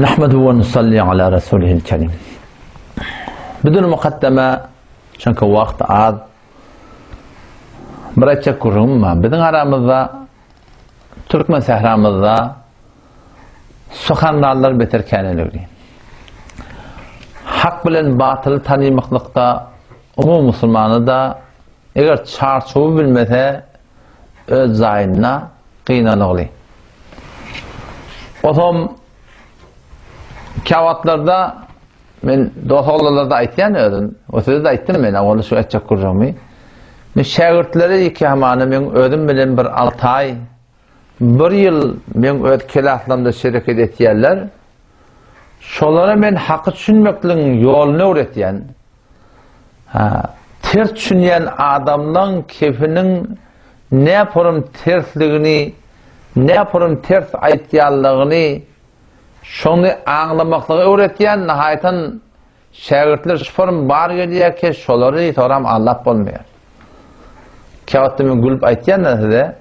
Nahmedu we nusalli ala rasulihil kerim. Bidun mukaddeme çünki wagt az. Bir aýtjak gürrüňim bar. Biziň aramyzda Türkmen sähramyzda suhandarlar beter käneligdi. Hak bilen batyly tanymaklykda umumy musulmany da eger çarçuwy bilmese öz jaýynda gynanygly. Otam käwagtlarda men dost oglanlarda aýtýan özüm, o sözi de aýtdym men, ony şu aýtjak gürrüňimi. Men şägirtleri iki hamana men özüm bilen bir 6 aý, bir ýyl men öz kelaslarymda şereket etýärler. Şolara men haky düşünmekligiň ýoluny öwretýän. Ha, ters düşünýän adamlaň kefiniň näporum tersligini, näporum ters aýtýanlygyny şony aňlamaklygy öwretýän, nahaýatan şägirtler şu forum bar gelýär ki, şolary soram anlap bolmaýar. Käwagtda men gülüp aýtýan-da size,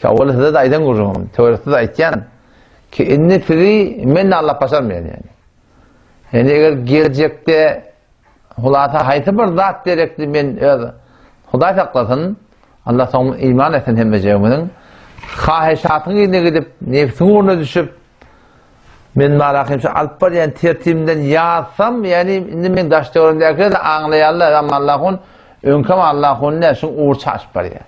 Owal size-de aýdan gürrüňim, töwerekde-de aýtýan ki, indi sizi men allap başarmaýan ýaly. Ýani eger geljekde hulasa haýsy bir zat gerekli men öz Hudaý saklasyn, Allah soň iman etsin hemmejegimiziň haheşatyň yzyna gidip, nefsiň ugruna düşüp, men marahym şu alyp barýan tertibimden ýazsam, ýani indi men daş töweregimdäkiler de aňlaýarlar, amma Allahun öňkem Allahun ne şuň ugur çaşyp barýar.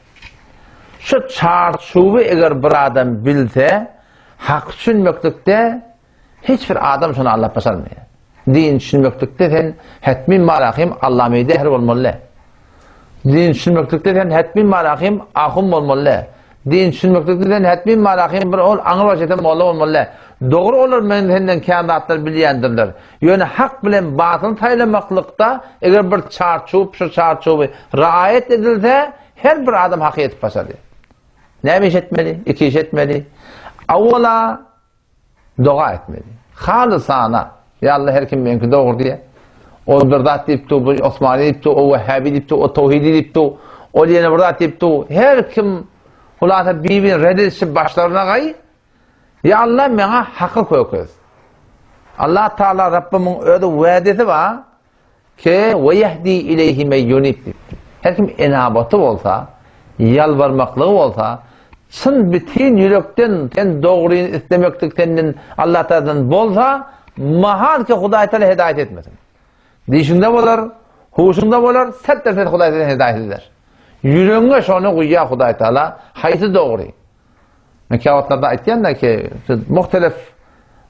Şu çarçuwy eger bir adam bilse, haky düşünmeklikde hiç bir adam şony allap başarmaýar. Din düşünmeklikde sen hetmin marahim Allame dehr bolmaly. Din düşünmeklikde sen hetmin marahim ahun bolmaly. Din düşünmeklikde sen hetmin marahim bir ol aňry baş eten molla bolmaly. Dogry olar men senden kän zatlar bilýändirler. Ýöne hak bilen batyly saýlamaklykda eger bir çarçuw, şu çarçuwy raýat edilse, Her bir adam haky ýetip başardy. Näme iş etmeli? Iki iş etmeli. Awwala doga etmeli. Halysana. Ya Allah her kim meňki dogry diýe. Ol bir zat diýip dur, bu Osmani diýip dur, o Wahhabi diýip dur, o Tawhidi diýip dur, ol ýene bir zat diýip dur. Her kim hulasa bir-birini red edişip başlaryna gaý. Ya Allah meňe haky kökez. Allah Taala Rabbimiň özi wädesi bar. Ke we ýehdi ileýhi men ýunib diýipdir. Her kim enabaty bolsa, ýalbarmaklygy bolsa, çyn bitin ýürekden sen dogryny islemeklik senden Allah Taaladan bolsa, mahal ki Hudaý Taala hidaýat etmesin. Dişiňde bolar, huşuňda bolar, sert derset Hudaý seni hidaýat eder. Ýüregiňe şony guýýar Hudaý Taala, haýsy dogry? Men käwagtlarda aýtýan-da ki, muhtelif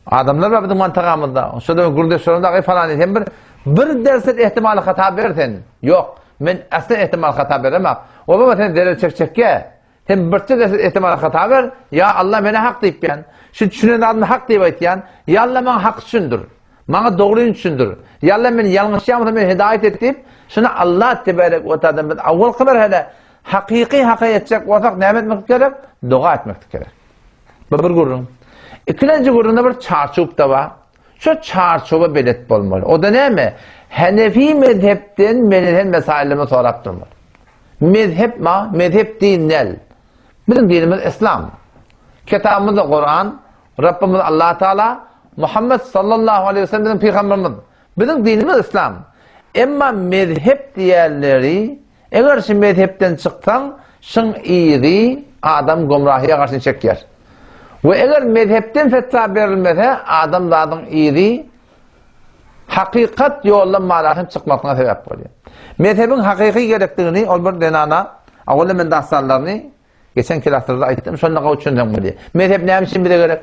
adamlar bar biziň mantagamyzda. Şo da gürdeşlerinde agy falan sen bir bir derset ihtimaly hata ber sen. Ýok, men asla ihtimal hata beremak. O baba sen zerer çekjekge. Sen birçe derset ihtimaly hata ber. Ya Allah mene hak diýip ýan. Şu düşünen zadymy hak diýip aýtýan. Ya Allah maňa hak düşündir. Maňa dogryny düşündir. Ya Allah men ýalňyşýan bolsam meni hidaýat et diýip, şuny Allah tebarek we taala biz awwalky bir hele Hakyky haka ýetjek bolsak näme etmek gerek? Doga etmek gerek. Bu bir gürrüň. Ikilenji gürrüňde bir çarçuw da bar. Şu çarçuwa belet bolmaly. O da näme? Hanefi mezhepden menen mesailimi sorap durmaly. Mezhep ma? Mezhep din del. Bizim dinimiz İslam. Kitabymyz da Kur'an, Rabbimiz Allah Teala, Muhammed sallallahu aleyhi ve sellem bizim peygamberimiz. Bizim dinimiz İslam. Emma mezhep diýerleri Eger şu mezhepden çyksaň, şyň yzy adam gomrahyýa garşyny çekýär. We eger mezhepden fetwa berilmese, adamzadyň yzy hakykat ýoldan marahym çykmasyna sebäp bolýar. Mezhebiň hakyky gerekdigini ol bir zenana, awala men dastanlaryny Geçen klaslarda aýtdym, şonda gawy düşünseň bolýar. Mezhep näme üçin bize gerek?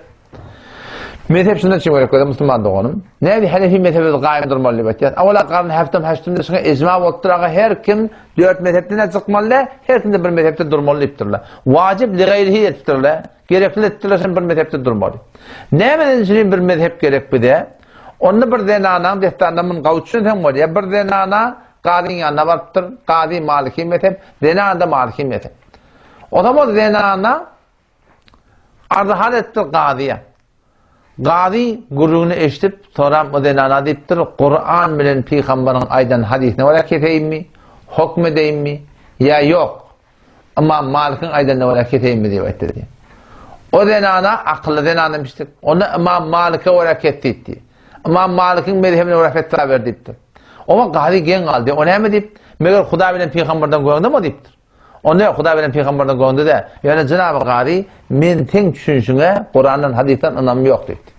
Mezhep şundan üçin gerek, özüm musulman doganym. Näme Hanefi mezhebi biz gaýym durmaly diýip aýtýar. Awala garyn häftem häştimde şuňa ijma bolupdyr, aga her kim dört mezhepden de çykmaly, her kim de bir mezhepde durmaly diýipdirler. Wajib li gaýrihi etipdirler. Gerekli etipdirler, şun bir mezhepde durmaly. Näme üçin bir mezhep gerek bize? Onda bir zenanaň dessanda mun gawy düşünseň bolýar. Bir zenana Gazyň ýanyna barypdyr. Gazy Maliki mezhep, zenana da Maliki mezhep. O zaman zenana arzahal etdir gazyya. Gazy gürrüňini eşidip, soram o zenana diýipdir, Kur'an bilen pygamberiň aýdan hadysine görä keseýinmi, hokm edeýinmi, ýa ýok? Ymam Malikiň aýdanyna görä keseýinmi diýip aýtdy diýip. O zenana akylly zenan demişdik. Onda Ymam Malike görä kes diýipdi. Ymam Malikiň mezhebine görä fetwa ber diýipdir. Oňa gazy geň galdy. O näme diýip, meger Hudaý bilen pygamberden göňdemi diýipdir. Onda ýok, Hudaý bilen pygamberden göňde-de. Ýöne jenaby gazy, men seň düşünşiňe Kurandan, hadysdan ynamym ýok diýipdi.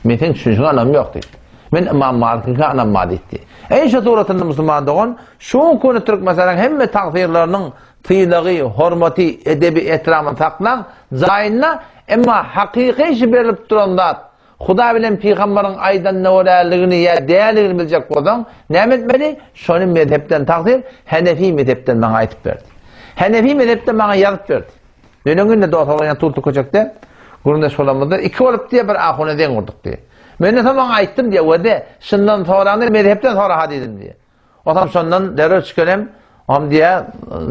Men seň düşünşiňe ynamym ýok diýipdi. Men Ymam Malikiňkä ynamym bar diýipdi. Eý şu suratynda musulman dogan, şu günki türkmenistanyň hemme tagsyýrlarynyň sylagy, hormaty, edebi, ehtiramyny saklaň jaýynda, emma hakyky işi berlip duran zat, Hudaý bilen pygamberiň aýdanyna göräligini ýa däldigini biljek bolsaň, näme etmeli? Şony mezhepden tagsyr, Henefi mezhepden maňa aýdyp berdi. Henefi mezhepden maňa ýazyp berdi. Meniň günde dost oglan Turtu köçekde gürrüňdeş bolanymyzda iki bolup diýe bir ahuna deň gurduk diýe. Men de soň aýtdym diýe, wede, şundan soraňda mezhepden sora ha diýdim diýe. Otam şondan derrew çykanem, Om diýe,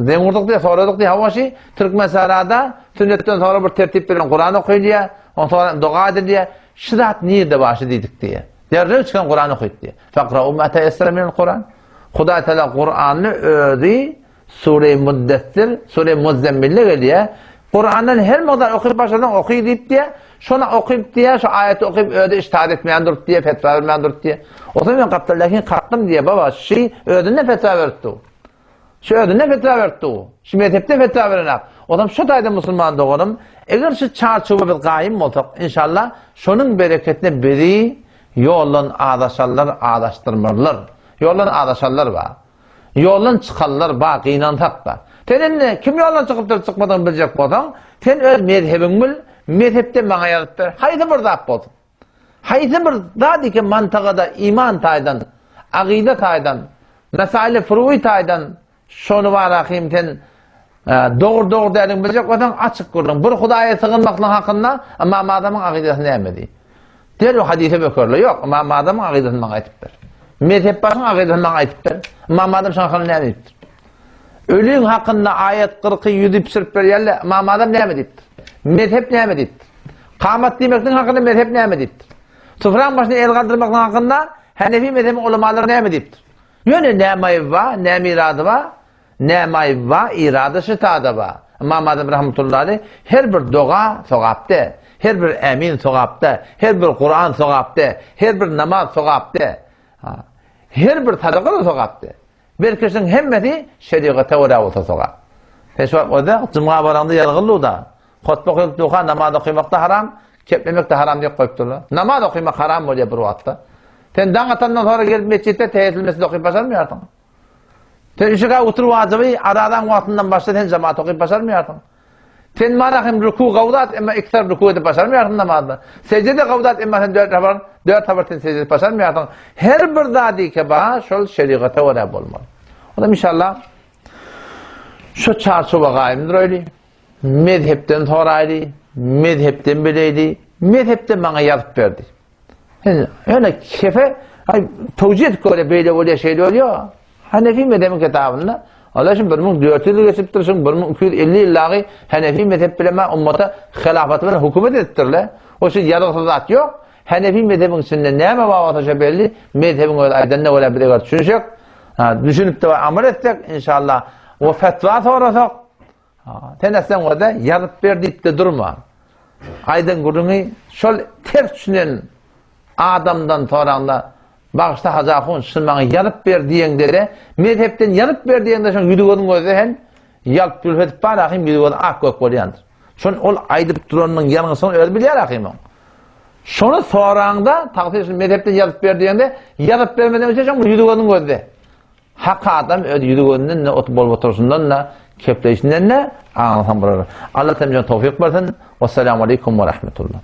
deň gurduk diýe, soradyk diýe, hawa şi Türkmensahrada sünnetden sonra bir tertip bilen Kuran okuyulýar, ondan sonra doga edilýär. Şu zat nirde bar şu diýdik diýe. Derrew çykan Kuran okydy diýe. Faqra'u ma tayassara minel Kuran. Hudaý Teala Kurany özi Sure-i Muddessir, Sure-i Muzzemmilde gelýär. Kurandan her mukdar okyp başlasaň oky diýip diýe. Şony okyp diýe, şu aýaty okyp özi iştihad etmän durup diýe, fetwa bermän durup diýe. Otam men gapdaldaky kakdym diýe, baba, şi özünden fetwa beripdi. Şu özünden fetwa beripdi. Şu mezhepde fetwa berenak. Otam şu taýda musulman doganym, eger şu çarçuwa biz gaýym bolsak, inşallah şonuň bereketine bizi ýoldan azaşanlar azaşdyrmarlar. Ýoldan azaşanlar bar. Ýoldan çykanlar bar gynansak-da. Sen indi kim ýoldan çykypdyr çykmadygyny biljek bolsaň, sen öz mezhebiňi bil, mezhepde maňa ýazyp ber, haýsy bir zat bolsun. Haýsy bir zat eken mantygada iman taýdan, agyda taýdan, mesaili furuý taýdan şony barahym sen dogry dogry däldigini biljek bolsaň açyk gürrüň. Bir Hudaýa sygynmaklyk hakynda Ymam Azamyň agydasy nämedi? Derrew hadysa bökerler. Ýok, Ymam Azamyň agydasyny maňa aýtyp ber. Mezhepbaşyň agydasyny maňa aýtyp ber. Ymam Azam şoň hakynda näme diýipdir? Ölüň hakynda aýat kyrky ýüzi pişirip berýärler. Ymam Azam näme diýipdir? Mezhep näme diýipdir? Kamat diýmekligiň hakynda mezhep näme diýipdir? Sufraň başyna el galdyrmaklygyň hakynda Hanefi mezhebiň ulamalary näme diýipdir? Ýöne näme aýyby bar, näme irady bar? Näme aýyby bar, irady şytada bar. Ymam Azam rahmetullahi aleyh her bir doga sogapda, her bir ämin sogapda, her bir Kuran sogapda, her bir namaz sogapda, her bir sadaka-da sogapda. Belki şuň hemmesi şerigata görä bolsa sogap. Sen şu wagt özde jumga baraňda ýazgyldy-da. Hutba okaýyp duha namaz okamak-da haram, keplemek-de haram diýip goýupdyrlar. Namaz okamak haram bolýar bir wagtda. Sen daň atandan sonra gelip metjitde teheýýetül mesjid okyp başarmaýarsyň. Sen üç rekat otur wajyby aradan wagtyndan başla sen jemaat okyp başarmaýarsyň. Sen mana hem ruku gawdat emma iki tarap ruku edip başarmaýarsyň namazda. Secde de gawdat emma sen dört habar, dört habar sen secde edip başarmaýarsyň. Her bir zady ke ba şol şerigata görä bolmaly. Olam inşallah şu çarçuwa gaýym duraýly. Mezhepden soraýly, mezhepden bileýli, mezhepden maňa ýazyp berdi. Ýöne kefe ay towjih edip görýär, beýle bolýar, şeýle bolýar. Hanefi mezhebiň kitabynda Allah şu 1400 ýyl geçipdir, şu 1250 ýyl dagy Hanefi mezhep bilen ma ummata hilafaty bilen hökümet edipdirler. O şu ýazgysyz zat ýok. Hanefi mezhebiň içinde näme bar bolsa şo belli. Mezhebiň öz aýdanyna görä biz eger düşünsek, düşünip de amal etsek, inşallah o fetwa sorasak, Sen etseň bolsa ýazyp ber diýip-de durma. Aýdan gürrüňi şol ters düşünen adamdan soraňda, bagyşla Hajy ahun, şuny maňa ýazyp ber diýeňde-de, mezhepden ýazyp ber diýeňde şoň ýüzi-gözüň gözde hem ýalp-ýulp edip bar ahym ýüzi-gözi ak-gök bolýandyr. Şony ol aýdyp duranynyň ýalňyşlygyny özi bilýär ahym oň. Şony soraňda, tagsyr şuny mezhepden ýazyp ber diýeňde, ýazyp bermeden üçin şoň ýüzi-gözüň gözde. Hak adam öz ýüzi-gözünden-de, oturyp bolup oturyşyndan-da, kepleýşinden-de aňlasaň bolar. Allah tamjan towfyk bersin. Wessalamu aleýkum we rahmetullah.